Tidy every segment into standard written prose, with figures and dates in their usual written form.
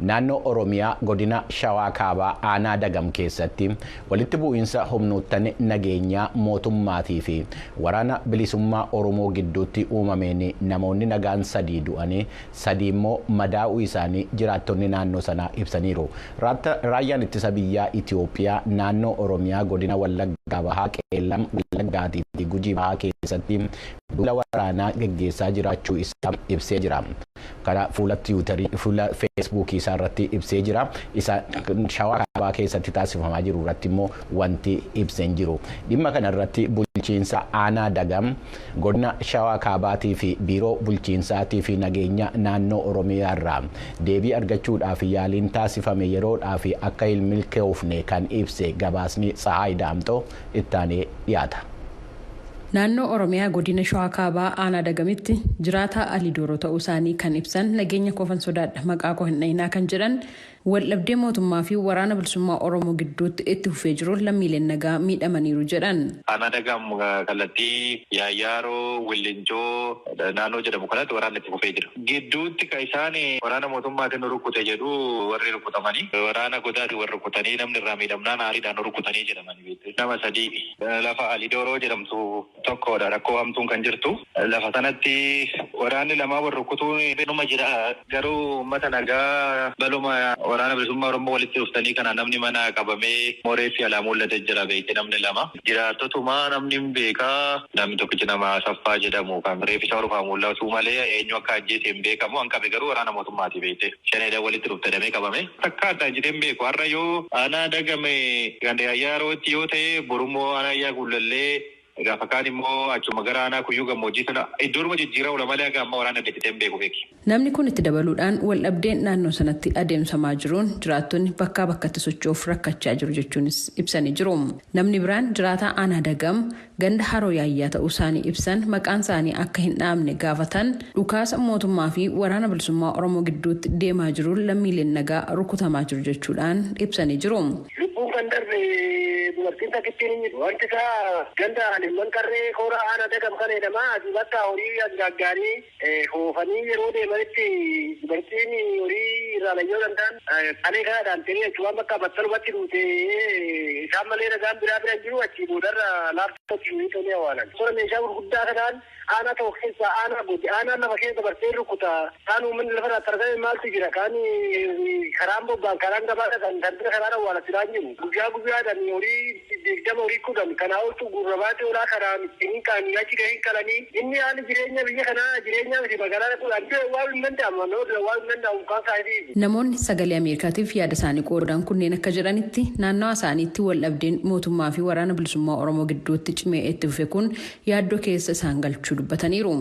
Naannoo Oromiyaa godina Shawaa Kaabaa aanaa Dagam keessatti walitti bu'iinsa humnoottan nageenyaa mootummaatii fi waraana bilisummaa Oromoo gidduutti uumameen namoonni nagaan 3 du'anii, 3 immoo madaa'uu isaanii jiraattonni naannoo sanaa ibsaniiru. Raayyaan ittisa biyyaa Itoophiyaa naannoo Oromiyaa godina Wallaggaa Bahaa, Qeellam Wallaggaatii fi Gujii Bahaa keessatti duula waraanaa geggeessaa jiraachuu isaa ibsee jira. Karaa fuula Tiwiitarii, fuula Feesbuukii isaa irratti ibsee jira. Isa Shawaa Kaabaa keessatti taasifamaa jiru irratti immoo wanti ibsee hin jiru. Dhimma kana irratti bulchiinsa aanaa Dagam, godina Shawaa Kaabaatii fi biiroo bulchiinsaatii fi nageenya naannoo Oromiyaa irraa deebii argachuudhaaf yaaliin taasifame yeroodhaaf akka hin milkoofne kan ibse gabaasni Tsahaay Daamxoo ittaanee dhiyaata. Naannoo Oromiyaa godina Shawaa Kaabaa aanaa Dagamitti jiraataa Alii Dooroo ta'uu isaanii kan ibsan, nageenya koofan sodaadha, maqaa koo hin dhayinaa kan jedhan, waldhabdee mootummaa fi waraana bilisummaa Oromoo gidduutti itti fufee jiruun lammiileen nagaa miidhamaniiru jedhan. Aanaa Dagam kallattii Yaayyaaroo, Willincoo naannoo jedhamu kanatti waraanni itti fufee jira. Gidduutti kan isaan waraana mootummaatiin nu rukkute jedhu warri rukutamanii. Waraana godaatiin warri rukutanii namni irraa miidhamnaan aariidhaan nu rukutanii jedhamanii. Nama 3. Lafa Alidooroo jedhamtu tokkodha rakkoo hamtuun kan jirtu. Lafa sanatti waraanni lamaa wal rukutuun numa jira. Garuu uummata nagaa baluma waraana bilisummaa Oromoo walitti dhuftanii kana namni mana qabamee reeffi alaa mul'ate jira beekte, namni 2. Jiraattotuma namni hin beekaa. Namni tokkichi nama Asaffaa jedhamu kan reeffi isaa rufaa mul'atu malee eenyu akka ajjeese hin beekamu. An qabe garuu waraana mootummaati beekte. Shaneedhaan walitti dhufte jedhamee qabame. Takka addaan citee hin beeku. Har'a yoo aanaa Dagame ganda Yaayyaarootti yoo ta'e, borummoo aanaa Yaayyaa Guullallee, gaafa kaan immoo achuma gara aanaa Kuyyuu Gammoojjii sana iddoodhuma jijjiiraa oola malee haga ammaa waraanni adda citee hin beeku beeki. Namni kun itti dabaluudhaan waldhabdeen naannoo sanatti adeemsamaa jiruun jiraattonni bakkaa bakkatti socho'uuf rakkachaa jiru jechuunis ibsanii jiru. Namni biraan jiraataa aanaa Dagam ganda Haroo Yaayyaa ta'uu isaanii ibsan, maqaan isaanii akka hin dha'amne gaafatan, dhukaasa mootummaa fi waraana bilisummaa Oromoo gidduutti deemaa jiruun lammiileen nagaa rukutamaa jiru jechuudhaan ibsanii jiru. Lubbuun kan darbe dubartiin takkittiin hin jiru. Wanti isaa ganda Alimman Qarree Kooraa aanaa Dagam kan jedhama. Asii bakka horii as gaggaarii hoofanii yeroo deemanitti dubartiin horii irraa layyoo danda'an qalee kanaadhaan ta'ee achumaan bakka battalumatti duute, isaan malee ragaan biraa bira hin jiru. Achii boodarra laaftootti tolee awwaalan. Sora meeshaa gurguddaa kanaan aanaa tokko keessaa aanaa godi aanaan lafa keessa dabarsee rukuta. Kaan uummanni lafa irratti argame maaltu jira? Kaan karaan bobba'an, karaan gabaa dhaqan, kan bira karaan awwaalatti dhaan jiru. Guyyaa guyyaadhaan horii 20, horii 10 kanaa oltu gurra baatee olaa karaan hin qaanii achi gahee hin qalanii. Inni haalli jireenya biyya kanaa jireenyaa miti, magaalaa dhaquudhaan du'e awwaaluu hin danda'amu. Nama awwaaluu hin danda'amu kaan kaasii. Namoonni Sagalee Ameerikaatiif yaada isaanii qoodan kunneen akka jedhanitti, naannawa isaaniitti waldhabdeen mootummaa fi waraana bilisummaa Oromoo gidduutti cimee itti fufe kun yaaddoo keessa isaan galchuu dubbataniiru.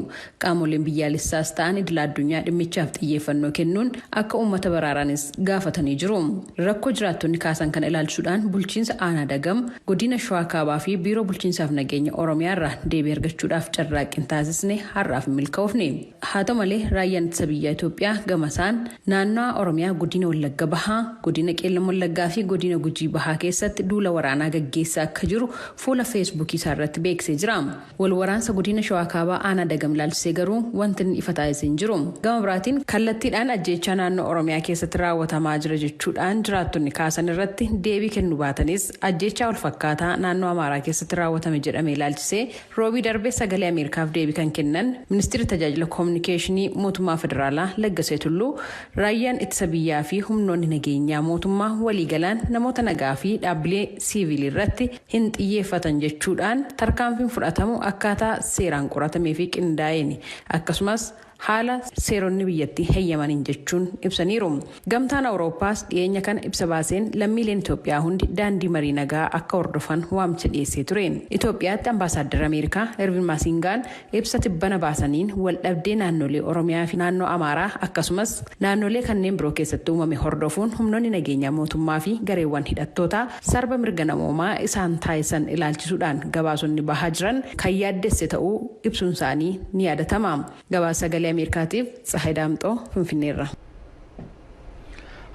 Qaamoleen biyyaalessaas ta'an idila addunyaa dhimmichaaf xiyyeeffannoo kennuun akka uummata baraaranis gaafatanii jiru. Rakkoo jiraattonni kaasan kana ilaalchisuudhaan bulchiinsa aanaa Dagam, godina Shawaa Kaabaa fi biiroo bulchiinsaaf nageenya Oromiyaa irraa deebii argachuudhaaf carraaqqii taasisne har'aaf hin milkoofne. Haa ta'u malee, raayyaan ittisa biyyaa Itoophiyaa gama isaan naannawa Oromiyaa godina Wallagga Bahaa, godina Qeellam Wallaggaa fi godina Gujii Bahaa keessatti duula waraanaa gaggeessaa akka jiru fuula Feesbuukii isaa irratti beeksisee jira. Wal waraansa godina Shawaa Kaabaa aanaa Dagam ilaalchisee garuu wanti inni ifa taasisee hin jiru. Gama biraatiin, kallattiidhaan ajjeechaa naannoo Oromiyaa keessatti raawwatamaa jira jechuudhaan jiraattonni kaasan irratti deebii kennuu baatanis, ajjeechaa wal fakkaataa naannoo Amaaraa keessatti raawwatame jedhame ilaalchisee Roobii darbe Sagalee Ameerikaaf deebii kan kennan ministeerri tajaajila koominikeeshinii mootummaa federaalaa Laggasee Tulluu, raayyaan ittisa biyyaa fi humnoonni nageenyaa mootummaa waliigalaan namoota nagaa fi dhaabbilee siiviilii irratti hin xiyyeeffatan jechuudhaan, tarkaanfiin fudhatamu akkaataa seeraan qoratamee fi qindaa'een, akkasumas haala seeronni biyyattii heeyyamaniin jechuun ibsaniiru. Gamtaan Awurooppaas dhiyeenya kana ibsa baaseen lammiileen Itoophiyaa hundi daandii marii nagaa akka hordofan waamicha dhiyeessee ture. Itoophiyaatti ambaasaaddara Ameerikaa Ervin Maasingaan ibsa tibbana baasaniin wal dhabdee naannolee Oromiyaa fi naannoo Amaaraa akkasumas naannolee kanneen biroo keessatti uumame hordofuun humnoonni nageenyaa mootummaa fi gareewwan hidhattootaa sarba mirga namoomaa isaan taasisan ilaalchisuudhaan gabaasonni bahaa jiran kan yaaddesse ta'uu ibsuun isaanii ni yaadatama. Gabaasa Sagalee Ameerikaatiif Tsahayi Daamxoo, Finfinneerra.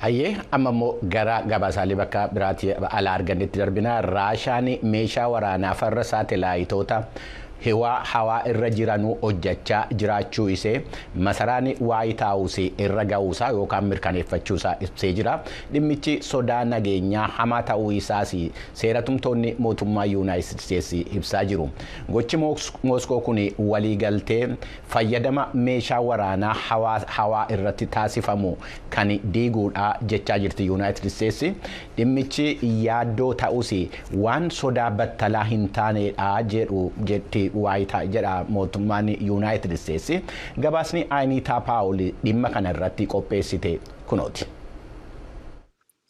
Hayyee, amma immoo gara gabaasaalee bakka biraatti alaa argannetti darbina. Raashaan meeshaa waraanaa farra saatelaayitoota Hawaa irra jiranuu hojjechaa jiraachuu isee masaraan Waayit Haawus irra ga'uusaa yookaan mirkaneeffachuusaa ibsee jira. Dhimmichi sodaa nageenyaa hamaa ta'uu isaas seeratumtoonni mootummaa Yuunaayitid Isteetsi ibsaa jiru. Gochi Mooskoo kun waliigaltee fayyadama meeshaa waraanaa hawaa irratti taasifamu kan diiguudha jechaa jirti Yuunaayitid Isteetsi. Dhimmichi yaaddoo ta'us waan sodaa battalaa hin taanedha jedhu jetti jedha mootummaan Yuunaayitid Isteetsi. Gabaasni Ainitaa Paawul dhimma kana irratti qopheessite kunooti.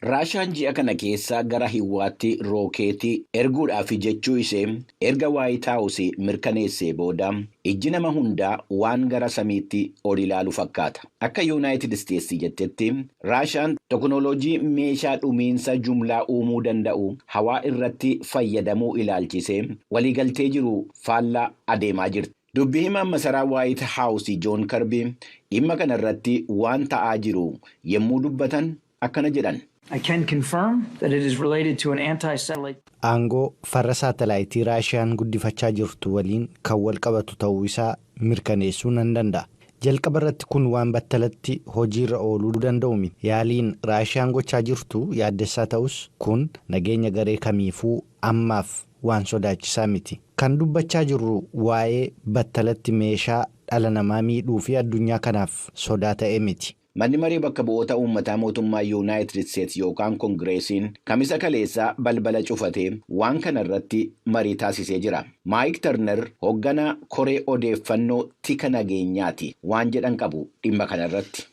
Raashaan ji'a kana keessa gara hiwaatti rookeetii erguudhaaf jechuu ishee erga Waayit Haawus mirkaneessee booda ijji nama hundaa waan gara samiitti ol ilaalu fakkaata. Akka Yuunaayitid Isteetsi jettetti, Raashaan teknooloojii meeshaa dhumiinsa jumlaa uumuu danda'u hawaa irratti fayyadamuu ilaalchisee waliigaltee jiru faallaa adeemaa jirti. Dubbii himaan masaraa Waayit Haawus Joon Karbii dhimma kana irratti waan ta'aa jiru yommuu dubbatan akkana jedhan. I can confirm that it is related to an anti-satellite. Aangoo farra saatalaayitii Raashiyaan guddifachaa jirtu waliin kan wal qabatu ta'uu isaa mirkaneessuu nan danda'a. Jalqaba irratti kun waan battalatti hojiirra ooluu danda'u miti. Yaaliin Raashiyaan gochaa jirtu yaaddessaa ta'us, kun nageenya garee kamiifuu ammaaf waan sodaachisaa miti. Kan dubbachaa jirru waa'ee battalatti meeshaa dhala namaa miidhuu fi addunyaa kanaaf sodaa ta'e miti. Manni maree bakka bu'oota uummataa mootummaa Yuunaayitid Isteetsi yookaan Koongireesiin Kamisa kaleessaa balbala cufatee waan kana irratti marii taasisee jira. Maayik Tarner hoogganaa koree odeeffannoo tika nageenyaati, waan jedhan qabu dhimma kana irratti.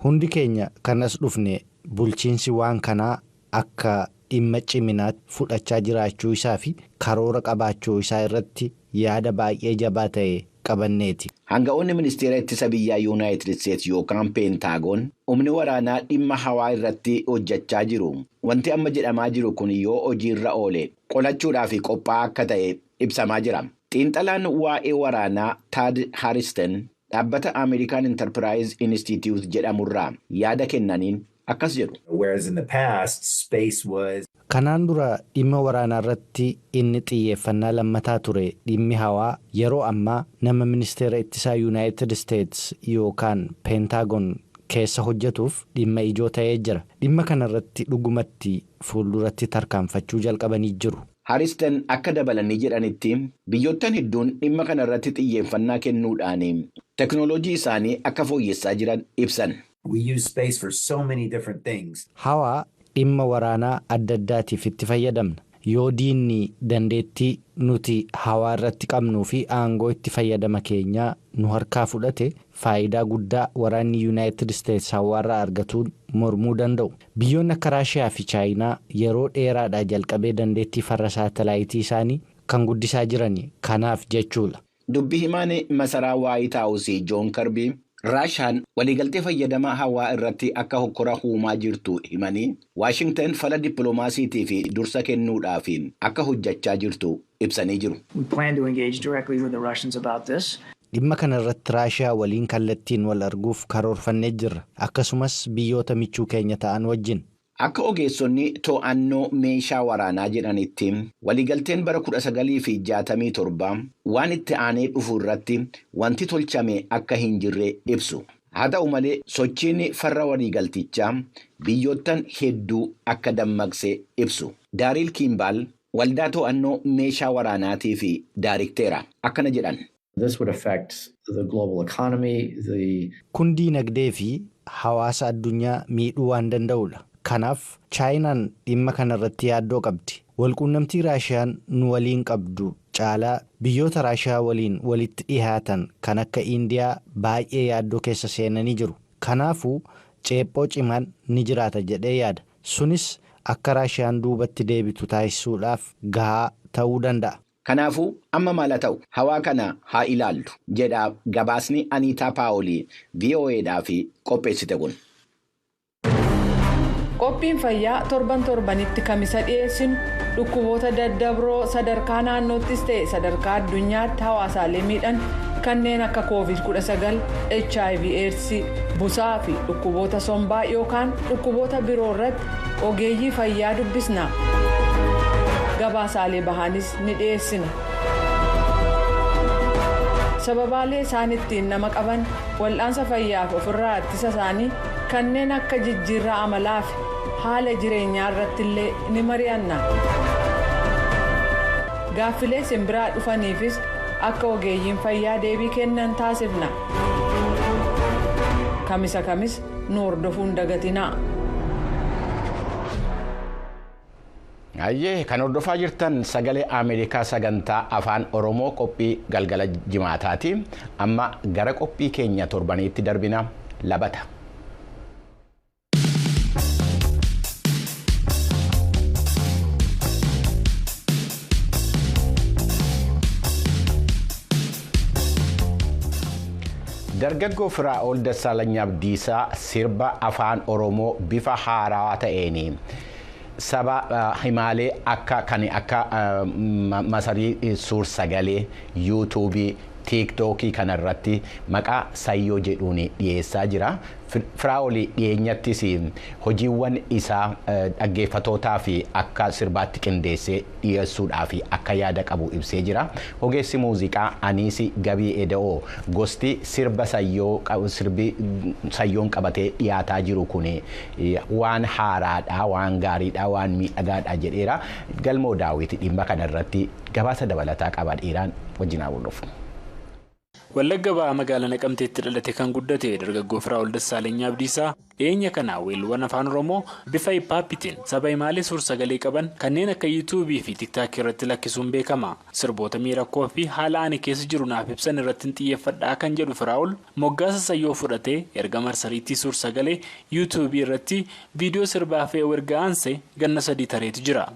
Hundi keenya kanas dhufne bulchiinsi waan kanaa akka dhimma ciminaatti fudhachaa jiraachuu isaa fi karoora qabaachuu isaa irratti yaada baay'ee jabaa ta'e qabanneeti. Hanga'oonni ministeera ittisa biyyaa Yuunaayitid Isteetsi yookaan Peentaagoon humni waraanaa dhimma hawaa irratti hojjechaa jiru. Wanti amma jedhamaa jiru kun yoo hojiirra oole qolachuudhaaf qophaa'aa akka ta'e ibsamaa jira. Xiinxalaan waa'ee waraanaa Taad Haaristen dhaabbata Ameerikaan Enterprise Institute jedhamurraa yaada kennaniin akkas jedhu. Kanaan dura dhimma waraanaa irratti inni xiyyeeffannaa lammataa ture dhimmi hawaa yeroo ammaa nama ministeera ittisaa Yuunaayitid Isteets yookaan Peentaagoon keessa hojjetuuf dhimma ijoo ta'ee jira. Dhimma kanarratti dhugumatti fuulduratti tarkaanfachuu jalqabanii jiru. Haaristen akka dabalanii jedhanitti, biyyoottan hedduun dhimma kana irratti xiyyeeffannaa kennuudhaan teknooloojii isaanii akka fooyyessaa jiran ibsan. Hawaa dhimma waraanaa adda addaatiif itti fayyadamna. Yoo diinni dandeettii nuti hawaa irratti qabnuu fi aangoo itti fayyadama keenyaa nu harkaa fudhate, faayidaa guddaa waraanni Yuunaayitid Isteets hawaarraa argatuun mormuu danda'u. Biyyoonni akka Raashiyaa fi Chaayinaa yeroo dheeraadhaa jalqabee dandeettii farra saatalaayitii isaanii kan guddisaa jiran kanaaf jechuudha. Dubbi himaan masaraa Waayit Haawus Joon Karbii Raashaan waliigaltee fayyadama hawaa irratti akka hokkora uumaa jirtu himanii, Waashingtan fala dippiloomaasiitii fi dursa kennuudhaaf akka hojjechaa jirtu ibsanii jiru. Dhimma kana irratti Raashiyaa waliin kallattiin wal arguuf karoorfannee jirra. Akkasumas biyyoota michuu keenya ta'an wajjin. Akka ogeessonni to'annoo meeshaa waraanaa jedhanitti, waliigalteen bara 1967 waan itti aanee dhufu irratti wanti tolchame akka hin jirre ibsu. Haa ta'u malee, sochiin farra waliigaltichaa biyyoottan hedduu akka dammaqse ibsu. Daariil Kiimbaal waldaa to'annoo meeshaa waraanaatii fi daarikteera akkana jedhan. Kun diinagdee fi hawaasa addunyaa miidhuu waan danda'udha. Kanaaf Chaayinaan dhimma kanarratti yaaddoo qabdi. Walquunnamtii Raashiyaan nu waliin qabdu caalaa biyyoota Raashiyaa waliin walitti dhihaatan kan akka Indiyaa baay'ee yaaddoo keessa seenanii jiru. Kanaafuu ceephoo cimaan ni jiraata jedhee yaada. Sunis akka Raashiyaan duubatti deebitu taasisuudhaaf gahaa ta'uu danda'a. Kanaafuu amma maal haa ta'u, hawaa kana haa ilaallu jedha gabaasni Aniitaa Paawolii VOAdhaaf qopheessite kun. Qophiin fayyaa torban torbanitti Kamisa dhiyeessinu dhukkuboota daddabroo sadarkaa naannoottis ta'e sadarkaa addunyaatti hawaasaalee miidhan kanneen akka COVID 19, HIV AIDS, busaa fi dhukkuboota sombaa yookaan dhukkuboota biroo irratti ogeeyyii fayyaa dubbisna. Gabaasaalee bahaanis ni dhiyeessina. Sababaalee isaan ittiin nama qaban, wal'aansa fayyaaf ofirraa ittisa isaanii, kanneen akka jijjiirraa amalaa fi haala jireenyaa irratti illee ni mari'anna. Gaaffilee simbiraa dhufaniifis akka ogeeyyiin fayyaa deebii kennan taasifna. Kamisa kamis nu hordofuun dagatinaa. Ayyee, kan hordofaa jirtan Sagalee Ameerikaa sagantaa Afaan Oromoo qophii galgala jimaataati. Amma gara qophii keenya torbaniitti darbina, labata. Dargaggoo Firaa'ol Dassaalany Abdiisaa sirba Afaan Oromoo bifa haarawaa ta'een saba himaalee akka kan akka masarii suur sagalee yuutuubii, tiiktookii kanarratti maqaa Sayyoo jedhuun dhiyeessaa jira. Firaa'ol dhiyeenyattis hojiiwwan isaa dhaggeeffatootaa fi akka sirbaatti qindeessee dhiyeessuudhaaf akka yaada qabu ibsee jira. Ogeessi muuziqaa Aniis Gabii Eda'oo gosti sirba Sayyoo sirbi Sayyoon qabatee dhiyaataa jiru kun waan haaraadha, waan gaariidha, waan miidhagaadha jedheera. Galmoo Daawit dhimma kanarratti gabaasa dabalataa qaba, dhiiraan wajjin haa hordofu. Wallagga Ba'aa magaalaa Naqamteetti dhalate kan guddate dargaggoo Firaa'ol Dassaalany Abdiisaa dhiyeenya kana weelluuwwan Afaan Oromoo bifa hip hopiitiin saba himaalee suur-sagalee qaban kanneen akka yuutuubii fi tiktaakii irratti lakkisuun beekama. Sirboota miira koo fi haala ani keessa jiru naaf ibsan irratti xiyyeeffadhaa kan jedhu Firaa'ol, moggaasa Sayyoo fudhatee erga marsariitii suur-sagalee yuutuubii irratti viidiyoo sirbaa fe'uu erga aansee ganna 3 tareetu jira.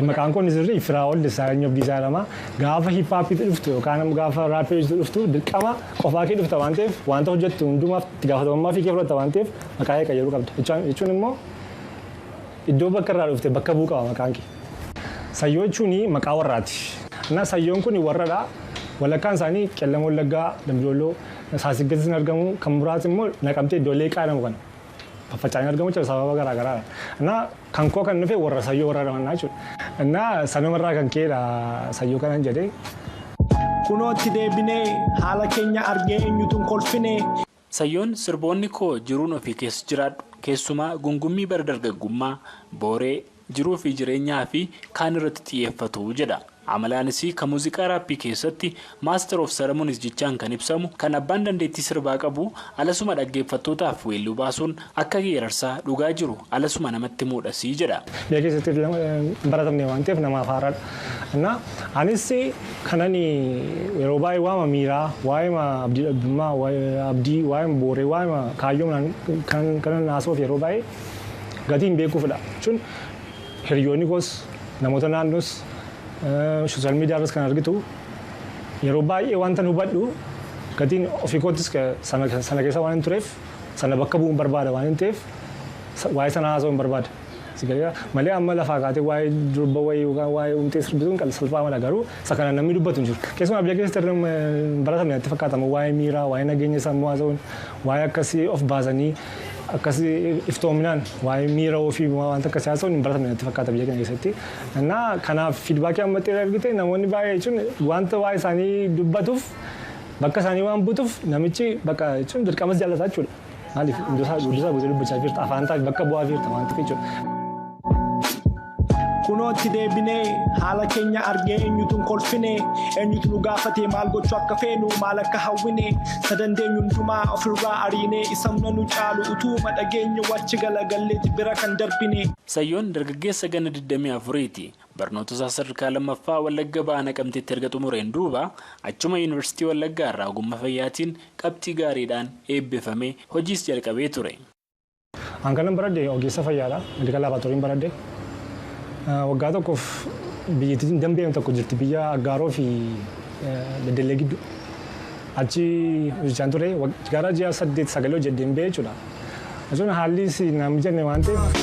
Maqaan kun sirrii Firaa'ol Dassaalany Abdiisaa jedhama. Gaafa hip hopiitti dhuftu yookaan gaafa raappiitti dhuftu, dirqama qofaa kee dhufta waan ta'eef, wanta hojjettu hundumaaf itti gaafatamummaa fi kee fudhatta waan ta'eef, maqaa kee qayyaruu qabda. Jechuun immoo iddoo bakka irraa dhufte bakka bu'uu qaba maqaan kee. Sayyoo jechuun maqaa warraati. Innaa Sayyoon kun warradha. Walakkaan isaanii Qellama Wallaggaa, Dambidolloo, Saasiggattis ni argamu. Kan muraasni immoo Naqamtee iddoo Leeqaa jedhamu kana faffaca'anii argamu jechuudha sababa garaa garaadha. Innaa kan koo kan dhufe warra Sayyoo warra jedhaman jechuudha. Innaa sanumarraa kan ka'edha Sayyoo kanan jedhee. Kunootti deebinee haala keenya argee eenyutu hin kolfine. Sayyoon sirboonni koo jiruun ofii keessa jiraadhu, keessumaa gungummii bara dargaggummaa, booree, jiruu fi jireenyaa fi kaan irratti xiyyeeffatu jedha. Amalaanis kan muuziqaa raappii keessatti Master of Ceremonies jechaan kan ibsamu kan abbaan dandeettii sirbaa qabu alasuma dhaggeeffattootaaf weelluu baasuun akka geerarsaa dhugaa jiru alasuma namatti muudhasii jedha. Biyya keessatti hin baratamne waan ta'eef namaaf haaraadha. Innaa anis kanan yeroo baay'ee waama miiraa, waa'ee abdii dhabdummaa, waa'ee abdii, waa'ee booree, waa'ee kaayyoo kanan haasa'uuf yeroo baay'ee gatii hin beekuufidha. Jechuun hiriyoonni koos, namoota naannoos, social media irras kan argitu yeroo baay'ee wanta hubadhu gatiin ofii koottis sana keessa waan hin tureef, sana bakka bu'uun barbaada waan hin ta'eef, waa'ee sana haasa'uun barbaada. Malee amma lafaa kaatee waa'ee durba wayii yookaan waa'ee uumtee sirbituun kan salphaa mala, garuu isa kana namni dubbatu hin jiru. Keessumaa biyya keessatti hin baratamne natti fakkaatama waa'ee miiraa, waa'ee nageenya sammuu haasa'uun, waa'ee akkasii of baasanii akkasii iftoominaan waa'ee miira ofii wanta akkasii haasa'uun hin baratamne natti fakkaata biyya keenya keessatti. Innaa kanaaf feedbackii amma ta'e argite namoonni baay'ee jechuun wanta waa'ee isaanii dubbatuuf bakka isaanii waan buutuuf namichi bakka jechuun dirqamas jaallataa jechuudha. Maaliif iddoo isaa buutee dubbachaa jirta, afaan ta'a bakka bu'aa jirta waan ta'eef jechuudha. Kunootti deebinee haala keenya argee eenyutu hin kolfine, eenyutu nu gaafatee maal gochuu akka feenu, maal akka hawwine, sadandeenyu hundumaa ofirraa ariinee isa humna nu caalu utuuma dhageenyu wachi galagalleeti bira kan darbine. Sayyoon dargaggeessa ganna 24ti. Barnoota isaa sadarkaa lammaffaa Wallagga Ba'aa Naqamteetti erga xumureen duuba achuma Yuunivarsiitii Wallaggaa irraa ogummaa fayyaatiin qabxii gaariidhaan eebbifamee hojiis jalqabee ture. An kanan baradhe ogeessa fayyaadha. Medical laboratoryn baradhe. Waggaa tokkoof biyyattiin dambeen tokko jirti, biyya Aggaaroo fi Beddellee gidduu. Achi hojjechaan ture, gara ji'a 8 9 hojjedheen ba'e jechuudha. Jechuun haalli na mijanne waan ta'eef,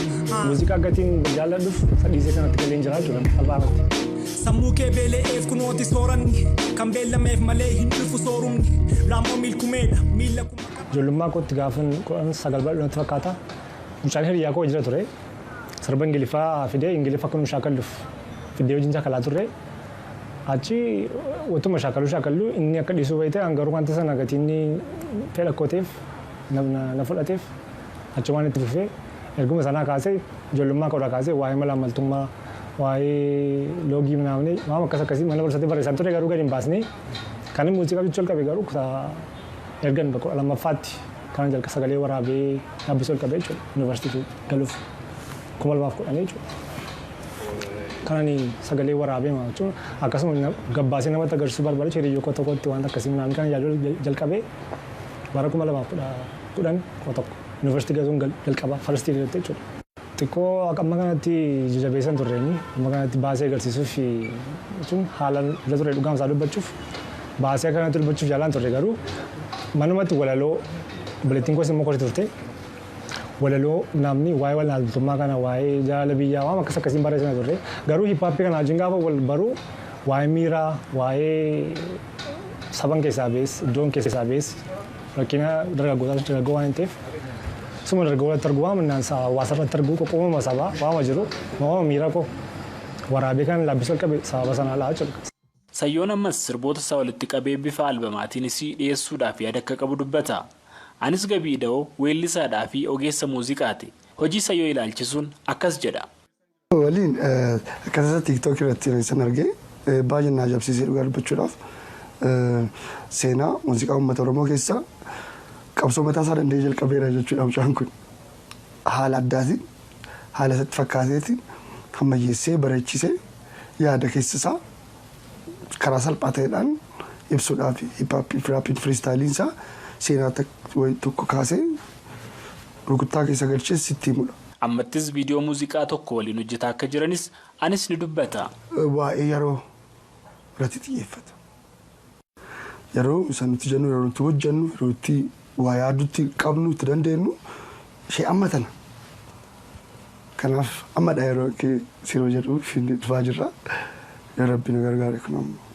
muuziqaa gatiin jaalladhuuf sadhiisee kanatti galeen jira jechuudha salphaamatti. Sammuu kee beela'eef kunooti sooranni, kan beellameef malee hin dhufu soorumni, raammoo miilkumeedha miila kuma. Ijoollummaa kootti gaafan 19 baadhu natti fakkaata. Mucaan hiriyaa koo jira ture. Sirba Ingiliffaa fidee Ingiliffa akka nu shaakalluuf Fiddee wajjin shaakalaa turre. Achi utuma shaakallu inni akka dhiisuu bayite garuu wanta sana gatii inni fedha kooteef na fudhateef achumaan itti fufee erguma sanaa kaasee ijoollummaa koodhaa kaasee waa'ee malaamaltummaa waa'ee loogii minaamne waan akkas akkasii mana barumsaatti barreessaa ture garuu gadi hin baasne kan inni muuziqaa bichuu jalqabe garuu ergan lammaffaatti kan jalqa sagalee waraabee dhaabbisuu jalqabe jechuudha yuunivarsiitii galuuf 2010 jechuudha. Kanani sagalee waraabee jechuun akkasuma gabbaasee namatti agarsiisuu barbaade hiriyyoo koo tokkotti wanta akkasii naannoo kan yaaduu jalqabee bara 2010 koo tokko yuunivarsiitii galuun jalqaba farstii irratti jechuudha. Xiqqoo amma kanatti jajjabeessan turreeni amma kanatti baasee agarsiisuuf jechuun haala irra ture dhugaamsaa dubbachuuf baasee akkanatti dubbachuuf jaalaan turre garuu manumatti walaloo obboleettiin koos immoo korti turte. Walaloo namni waa'ee wal'aantummaa kana waa'ee jaalala biyyaa waan akkas akkasiin barreessina turre garuu hiphaappii kana wajjin gaafa wal baruu waa'ee miiraa waa'ee saban keessaa bees iddoon keessaa bees rakkina dargaggootaa dargaggoo waan hin ta'eef suma dargaggoo irratti arguu waan hawaasa irratti arguu qoqqoomama sabaa waama jiru waama miira koo waraabee kan laabbisuu qabe sababa sanaa laa jechuudha. Sayyoon ammas sirboota isaa walitti qabee bifa albamaatiinis dhiyeessuudhaaf yaada akka qabu dubbata. Anis Gabii Da'oo weellisaadhaa fi ogeessa muuziqaati. Hojii Sayyoo ilaalchisuun akkas jedha. Waliin akkasumas TikTok irratti yeroo argee baay'ee na ajaa'ibsiisee dhugaa dubbachuudhaaf seenaa muuziqaa uummata Oromoo keessaa qabsoo mataa isaa danda'ee jalqabeera jechuudha mucaan kun. Haala addaatiin haala isatti fakkaateetiin ammayyeessee bareechisee yaada keessa isaa karaa salphaa ta'eedhaan ibsuudhaaf hiphaappii fi raappiin firiistaayiliin isaa seenaa tokko kaasee rukuttaa keessa galchee sitti himudha. Ammattis viidiyoo muuziqaa tokko waliin hojjetaa akka jiranis anis ni dubbata. Waa'ee yeroo irratti xiyyeeffata. Yeroo isa nuti jennu yeroo nuti hojjennu yeroo itti waa yaadutti qabnu itti dandeenyu ishee amma tana. Kanaaf ammadha yeroo siroo jedhu dhufaa jirra. Yaa Rabbi nu gargaare kun ammoo.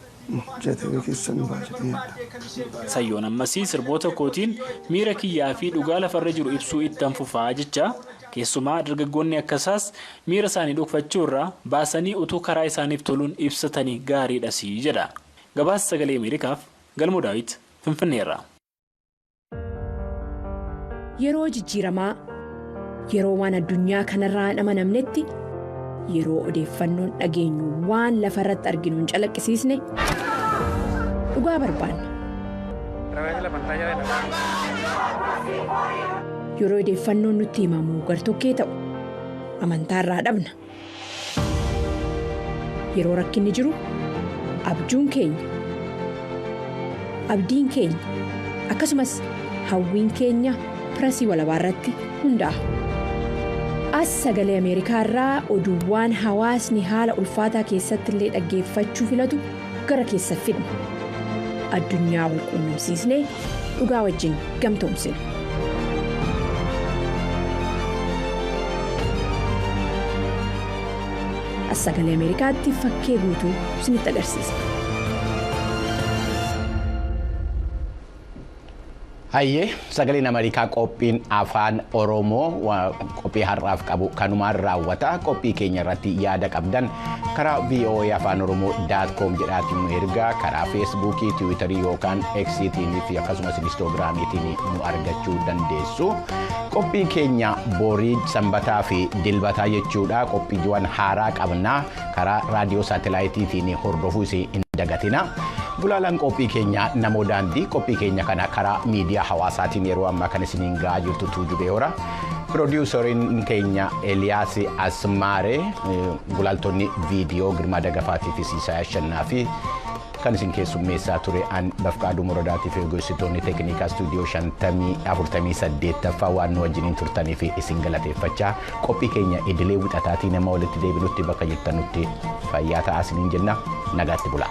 Sayyoon ammasii sirboota kootiin miira kiyyaa fi dhugaa lafarra jiru ibsuu ittan fufaa jecha keessumaa dargaggoonni akkasaas miira isaanii dhokfachuu irraa baasanii utuu karaa isaaniif toluun ibsatanii gaariidha sii jedha. Gabaasa sagalee Ameerikaaf Galmoo Daawit Finfinneerra. Yeroo jijjiiramaa yeroo waan addunyaa kanarraa hin amanamnetti yeroo odeeffannoon dhageenyu waan lafarratti arginu hin calaqqisiisne dhugaa barbaanna. Yeroo odeeffannoon nutti himamu gartokkee ta'u amantaa irraa dhabna. Yeroo rakkinni jiru abjuun keenya abdiin keenya akkasumas hawwiin keenya pirasii walabaa irratti hundaa'a. As sagalee Ameerikaa irraa oduuwwan hawaasni haala ulfaataa keessatti illee dhaggeeffachuu filatu gara keessa fidna. Addunyaa wal quunnamsiisnee dhugaa wajjin gamtoomsina. As sagalee Ameerikaatti fakkee guutuu isinitti agarsiisa. Hayyee sagaleen Ameerikaa qophiin afaan Oromoo qophii har'aaf qabu kanumaan raawwata. Qophii keenya irratti yaada qabdan karaa VOA afaan Oromoo.com jedhaatiin nu ergaa karaa Feesbuukii, Tiwiitarii yookaan Eksiitiin fi akkasumas Inistoogiraamiitiin nu argachuu dandeessu. Qophiin keenya borii sanbataa fi dilbataa jechuudha. Qophiiwwan haaraa qabna karaa raadiyoo saatalaayitiitiin hordofuu isin hin dagatina. Gulaalaan qophii keenya namoo daandii qophii keenya kana karaa miidiyaa hawaasaatiin yeroo ammaa kan isiniin gahaa jirtu Tuujubee Hora. Piroodyuusariin keenya Eliyaas Asmaaree gulaaltonni viidiyoo Girmaa Dagafaatii fi Siisaa Ashannaa fi kan isin keessummeessaa ture an Bafqaaduu Morodaatii fi ogeessitoonni teeknikaa istuudiyoo 48ffaa waan nu wajjiniin turtanii fi isin galateeffachaa qophii keenya idilee wixataatii nama walitti deebinutti bakka jirtanutti fayyaa ta'aa isiniin jenna nagaatti bulaa.